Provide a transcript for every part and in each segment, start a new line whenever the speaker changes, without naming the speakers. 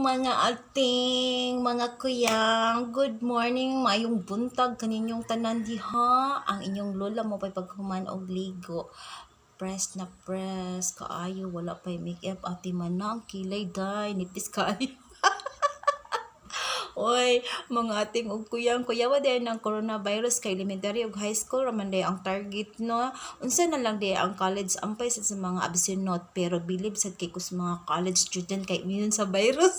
Mga ating, mga kuyang. Good morning, maayong buntag kaninyong tanan diha. Ang inyong lola mo pa'y paghuman og ligo. Press na press, kaayo, wala pa'y makeup, ate man na ang kilay day, nipis kaayo. Oy, mga ating og kuyang, kuyawa din ng coronavirus kay elementary ug high school raman day ang target, no. Unsa na lang day ang college, ampay sad sa mga absent, pero bilib sad kay ko sa mga college student kay immune sa virus.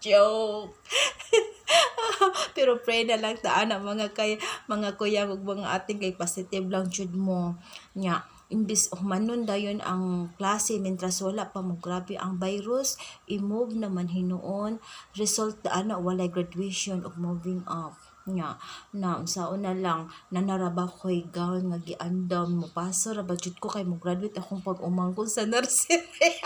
Joke. Pero pray na lang ta ana, mga kay mga kuya ug mga ating, kay positive lang jud mo. Nya imbis humanon dayon ang klase mentras wala pa mo grabe ang virus, i-move naman hinuon. Result ana, walay graduation ug moving up. Nya na unsaon na lang, nanaraba ko'y gown nga giandam, mo paso ra ba jud ko kay mo graduate akong pag-umangkon sa nursery.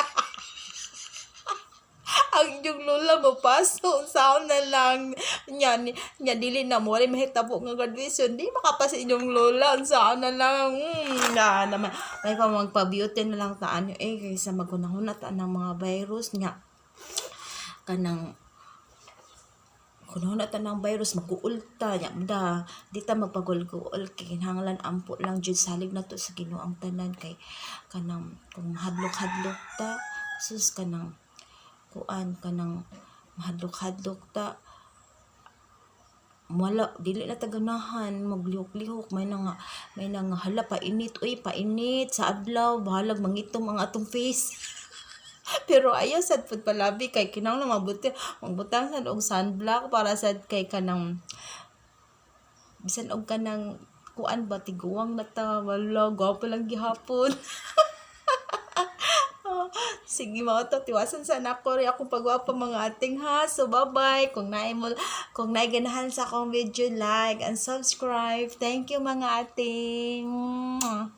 Ang inyong lola mo paso, unsaon na lang nya nya dili na mo, walay mahitabo nga graduation, di makapasa inyong lola. Unsaon na lang, na naman may pa magpa-beauty na lang ta ano eh kaysa maghunahuna ta ng mga virus. Nya kanang kunahuna ta ng virus, maguulta nya da, di ta magpagulguol kay kinahanglan ampo lang jud, salig na to sa Ginoo ang tanan, kay kanang kung hadlok-hadlok ta, sus, kanang kuan, kanang mahadlok-hadlok ta, wala, dili na ta ganahan maglihok-lihok. May na nga hala, painit uy, painit sa adlaw, bahalag mangitom ang atong face. Pero ayaw sad pud palabi kay kinahanglan mabuti magbutang sad og sunblock para sad kay kanang bisan og kanang kuan ba, tiguang na ta, wala, gwapo lang gihapon. Sige, mao to, tiwasan sa nako ri akong pagwapa, mga ating, ha. So bye-bye. Kung naay ganahan sa akong video, like and subscribe. Thank you, mga ating. Mwah.